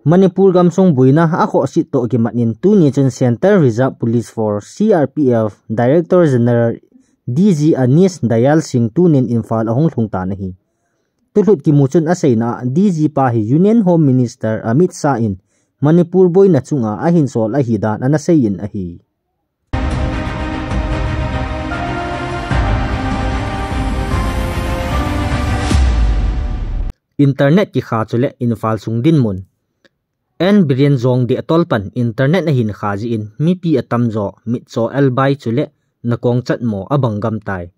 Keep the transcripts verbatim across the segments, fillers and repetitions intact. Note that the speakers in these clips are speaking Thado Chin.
Manipur gamsung buina akhohsih toh kimat in tuni chun Central Reserve Police Force, C R P F, Director General D G Anish Dayal Singh tunin Imphal ahung lhung tan ahi. Tulhut kimu chun aseina a D G pa hi Union Home Minister Amit Shah in Manipur boina chunga ahin sol ahi dan ana seiyin ahi. Internet kikha chule Imphal sung dinmun. N Biren Jong dehtol pan internet ahin kha jeh in mipi atamjo mitcho elbai chule nakong chatmo abang gam tai.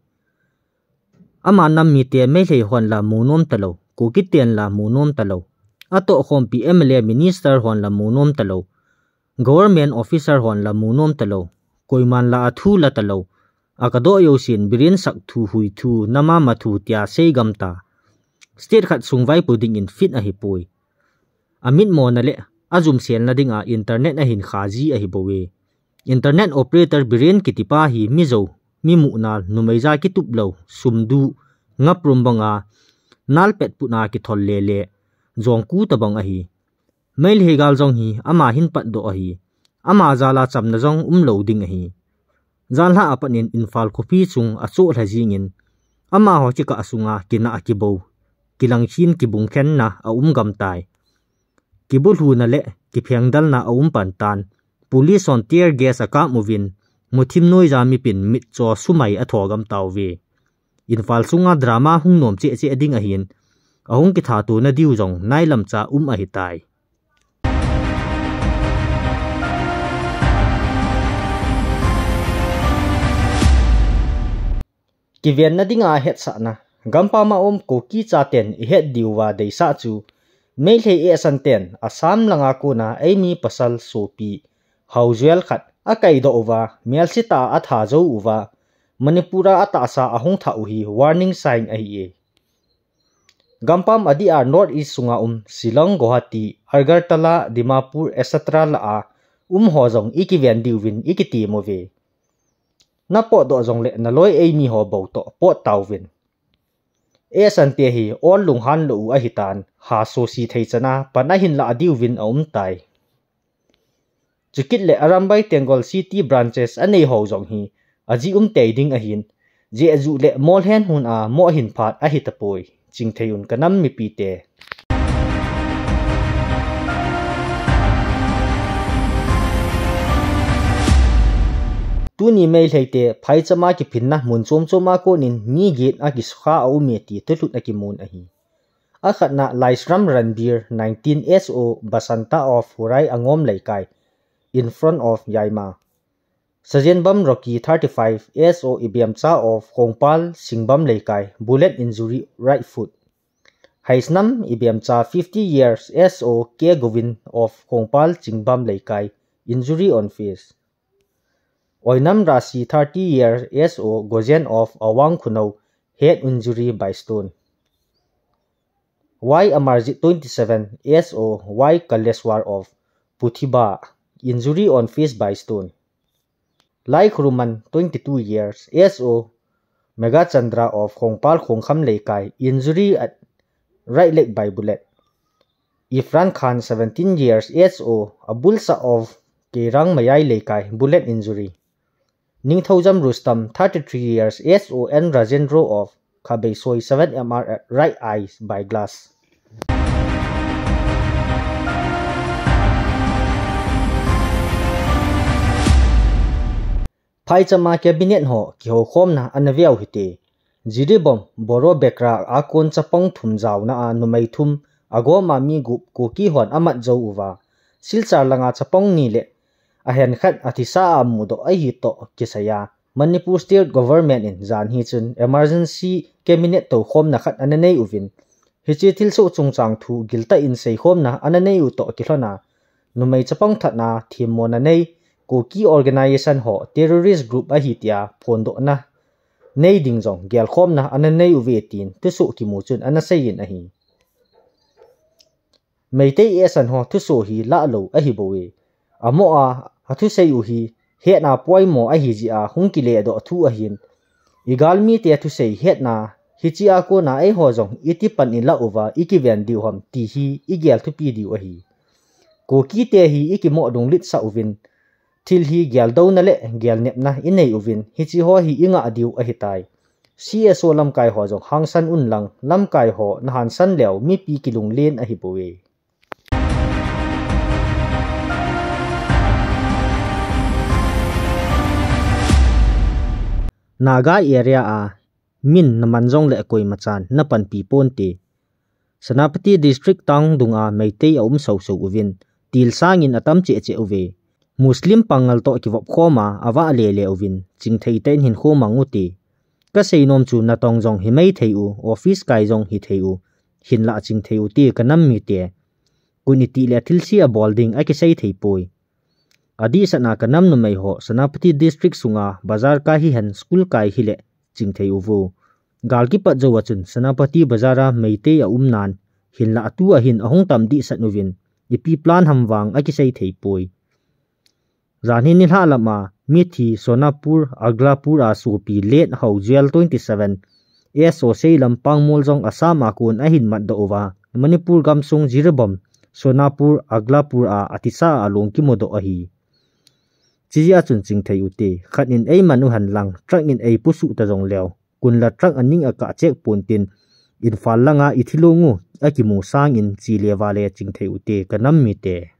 Ama nam mite Meitei hon la mu nom talou, Kuki ten la mu nom talou, atohkhompi M L A minister hon la mu nom talou, government officer hon la mu nom talou, koiman la athu la talou, akadoh jousen Biren sak thu hui thu nama ma thu tia sei gam ta. State khat sung vaipo dingin fit ahipoi. Amit mona le ajumselna dinga internet ahin kha ji ahi bouve. Internet operator Biren kitipa hi Mizo, mi muhnal, numei ja kitup lou, sum du, ngaprum banga, nalpet putna kithol lele, jong ku tabang ahi. Meitei gal jong hi ama hin patdoh ahi. Ama jal a chamna jong umlou ding ahi. Janhi a pat in Imphal khopi chung achoh lha jingin, amaho kikah sunga kinah kibou, kilangkhin kibungkhenna aum gam tai. Kibulhuna le kiphengdalna aum pan tan. Police hon tear gas akap uvin, muthim noija mipin mitcho sumai atho gam tauve. Imphal sunga drama hung nom cheh cheh ding ahin, ahung kithatona diu jong nailam cha um ahitai. Kivenna dinga hetsahna, gampam a um Kuki chaten ihet diuva deisah chu, Meitei esan ten Assam langa kona eimi pasal sopi, Haujuel khat akaidoh uva, melsetah a atha jou uva, Manipur a atahsa ahung thah u hi warning sign ahi e. Gampam adeh a North East sunga um Shillong, Guwahati, Agartala, Dimapur, et cetera lah a um ho jong ikiven diuvin ikitem uve. Napotdoh jongle naloi eimi ho bou toh pot tauvin. Esan te hi ol lunghan lou u ahitan, ha sosi thei chana pan ahin lah diuvin aum tai. Chukit le Arambai Tenggol City branches anei ho jong hi ajeh um tei ding ahin, jeh a ju le mol hen hun a mo ahin phat ahi tapoi, chingthei un kanam mipite. Tuni Meitei te phaichama kiphinna mun chom chom a konin mi get akisukha aume ti thulhut akimun ahi. Akhatna Laishram Ranbir, nineteen S O Basanta of Hurai Angom Leikai, in front of Yaima. Sajenbam Rocky, thirty-five S O Ibemcha of Khongpal Singbam Leikai, bullet injury right foot. Haisnam Ibemcha, fifty years, S O K Govin of Khongpal Singbam Leikai, injury on face. Oinam Rasi, thirty years, S O Gojen of Awang Khunou, head injury by stone. Y Amarjit, twenty-seven, S O Y Kaleswar of Puthiba, injury on face by stone. Lai Khuruman, twenty-two years, S O Meghachandra of Khongpal Khongkham Leikai, injury at right leg by bullet. Ifran Khan, seventeen years, S O Abulsa of Keirang Mayai Leikai, bullet injury. Ningthoujam Rustam, thirty-three years, S O N Rajendro of Khabeisoi, seven M R at right eye by glass. Phaichama cabinet ho kihoukhomna ana veu hite. Jiribam Boro Bekra a kon chapang thum jaona a numei thum, agoma mi gup Kuki hon amat jou uva, Silchar langa chapang ni le ahen khat athisa a amudoh ahi toh kisaiya, Manipur State Government in janhi chun emergency cabinet toukhomna khat ana nei uvin, hiche thilsoh chungchang thu giltah in seikhomna ana nei u toh kilhona, numei chapang thatna themmona nei, Kuki organization ho terrorist group ahi tia phondohna nei ding jong gelkhomna ana nei uve tin thusoh kimu chun ana seiyin ahi. Meitei esan ho thusoh hi lahlou ahi bouve. Amo a, athusei u hi hetna poimo ahi jeh a hung kiledoh thu ahin. Igalmite thusei hetna hichea kona eiho jong iti pan ilah uva ikiven diu ham ti hi igel thupi diu ahi. Kuki te hi i kimoh dunglit sah uvin, thil hi geldouna le gelnepna i nei uvin, hichi ho hi i ngah diu ahi tai. C S O lamkai ho jong hangsan un lang, lamkai ho na hangsan leu mipi kilunglen ahi poi. Naga area a min na man jong le koima chan na panpi ponte. Senapati District town dunga Meitei a um soso uvin, til sangin atam cheh cheh uve. Muslim pangal toh kivop khoma avah lele uvin, chingthei tah in hinkho mang ute. Ka seinom chu natong jong hi maithei u, office kai jong hithei u, hinlah chingthei ute ka nam mite. Koi in iti le thilse abol ding akisei thei poi. Adehset a ka nam numei ho Senapati District sunga bazar kai hihen school kai hile chingthei uvo. Gal kipat jou a chun Senapati bazar a Meitei a um nan, hinlah tua hin ahung tam dehset uvin, ipi plan ham vang akisei thei poi. Janhi nilhah lam a mithi Sonapur Aglapur a sopi Late Haojuel twenty seven, S O C lam pangmol jong Assam a kon ahin matdoh uva, Manipur gamsung Jiribam, Sonapur Aglapur a atisa a along kimudoh ahi. Chijeh a chun chingthei ute, khat in eiman uhen lang, truck in eipusuh ta jong leu, kun la truck aning akah chek pontin, Imphal langa ithilong u akimu sangin chele vale chingthei ute ka nam mite.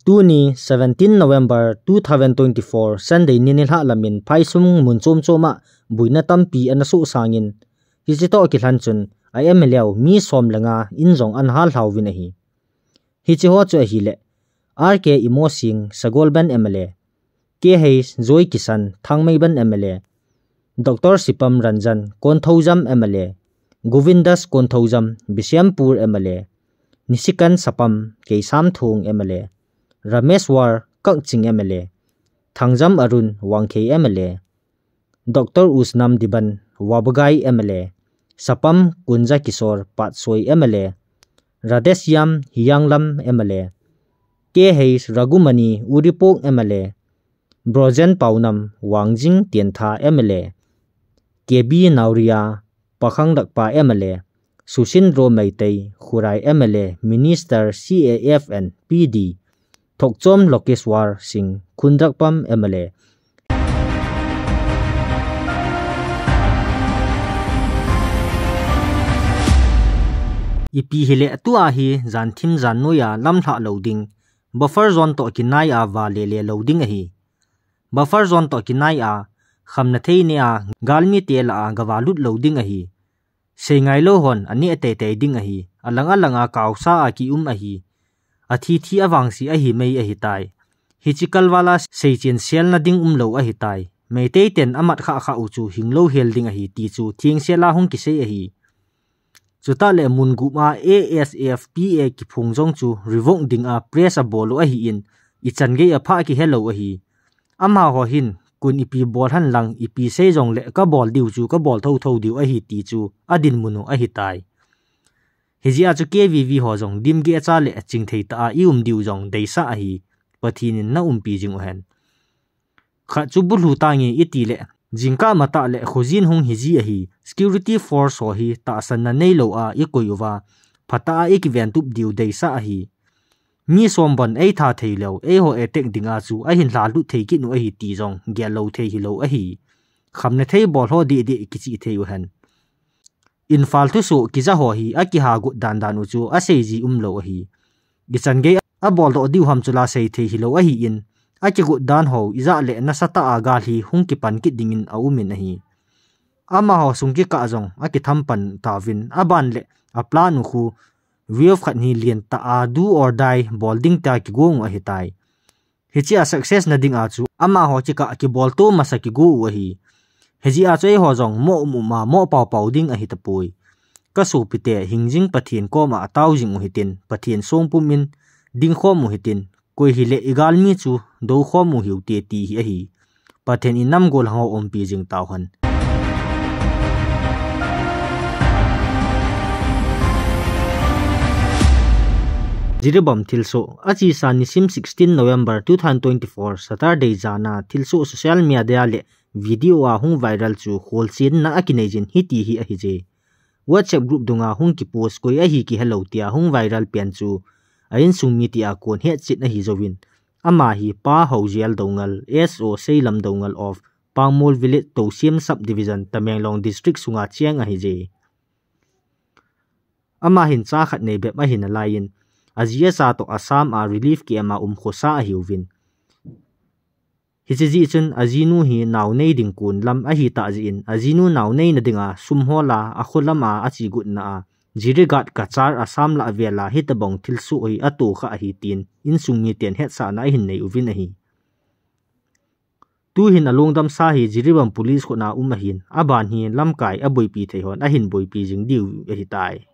Tuni seventeen November two thousand twenty-four Sunday ni nilhah lamin phaisum mun chom chom a buina tampi ana soh sangin, hichi toh kilhon chun a M L A u mi som le nga in jong ana hallha uvin ahi. Hichi ho chu ahile, R K Imosing, Sagolband M L A, K H Joy Kisan, Thangmeiban M L A, Doctor Sipam Ranjan, Konthoujam M L A, Govindas Konthoujam, Bishnupur M L A, Nishikant Sapam, Keisamthong M L A, Rameshwar, Kakching M L A, Thangjam Arun, Wangkhei M L A, Doctor Usnam Diban, Wabagai M L A, Sapam Kunja Kishore, Patsoi M L A, Radheshyam, Hiyanglam M L A, K H Raghumani, Uripok M L A, Brojen Paonam, Wangjing Tentha M L A, K B Nauriya, Pakhangdakpa M L A, Susindro Meitei, Khurai M L A, Minister C A F and P D, Thokchom Lokeshwar Singh, Khundrakpam M L A. Ipi hile tua hi janthim jannoiya lamlhah lou ding, buffer zone toh kinai a vale le lou ding ahi. Buffer zone toh kinai a, khamnathei nei a, galmi te lah a gavalut lou ding ahi. Seingailou hon aneh teitei ding ahi, alang alang a kaosa a kium ahi. Athi thi avangse ahi mai ahitai. Hichi kalval a seichen selna ding umlou ahitai. Meitei ten amat khah khah u chu hinglou hel ding ahi ti chu thengsel a hung kisei ahi. Chutah le mun gup a A S F P A kiphong jong chu revoke ding a press abol u ahin, ichan gei aphah kihelou ahi. Amaho hin, koi in ipi bol hen lang, ipi sei jongle kabol diu chu kabol thotho diu ahi ti chu adinmun u ahitai. Hijeh a chu K V V ho jong dimgecha le chingthei tah a i um diu jong deisah ahi. Pathen in na umpi jing uhen. Khat chu bulhu tange iti le, jingkah matah le khojin hung hiji ahi, security force ho hi tahsanna neilou a i koi uva, phatah a i kiventup diu deisah ahi. Mi som bon eitha thei leu, eiho attack ding a chu ahin lhalut thei kit u ahi ti jong gellou thei hilou ahi. Khamnathei bol ho deh deh kichih thei uhen. Imphal thusoh kija ho hi akiha got dan dan u chu aseiji umlou ahi. Ichan gei abol doh diu ham chu la sei thei hilou ahin, akigot dan ho ijat le nasatah a gal hi hung kipan kit dingin aumin ahi. Amaho sung kikah jong akitham pan tauvin, aban le aplan u khu wave khat hi lentah a do or die bol ding tia kigong u ahitai. Hichea success na ding a chu amaho kikah kibol to masa kigo u ahi. Hijeh a chu eiho jong mo um um a mo pau pau ding ahi tapoi. Ka sopite, hingjing Pathen koma atao jing u hitin, Pathen songpum in dingkhom u hitin, koi hile i galmi chu doukhom u hiute ti hi ahi. Pathen in nam golhang ho umpi jing tauhen. Jiribam thilsoh, achesa nisim sixteen November two thousand twenty-four, Saturday jana thilsoh social media le video a hung viral chu kholchenna akinei jin hiti hi ahije. WhatsApp group dunga hung kipost koi ahi kihelou tia hung viral pen chu a insung mi tia kon hetchet ahi jouvin, ama hi Pa Houjel Doungel, S O Seilam Doungel of Pangmol Village, Tousiam Subdivision, Tamenglong District sunga cheng ahije. Ama hin cha khat nei bep ahi nalaiyin, aji acha toh Assam a relief camp a um khosa ahiuvin. Hiche jeh chun ajinu hi naonei ding kon lam ahitah jeh in, ajinu naoneina dinga sum hola akholam a achegutna a Jirighat, Cachar, Assam lah vela hitobang thilsoh hi atohkha ahi tin insung miten hetsahna ahin nei uvin ahi. Tuhin alungdamsa hi Jiribam Police khutna um ahin, aban hi lamkai aboipi thei hon ahin boipi jing diu ahitai.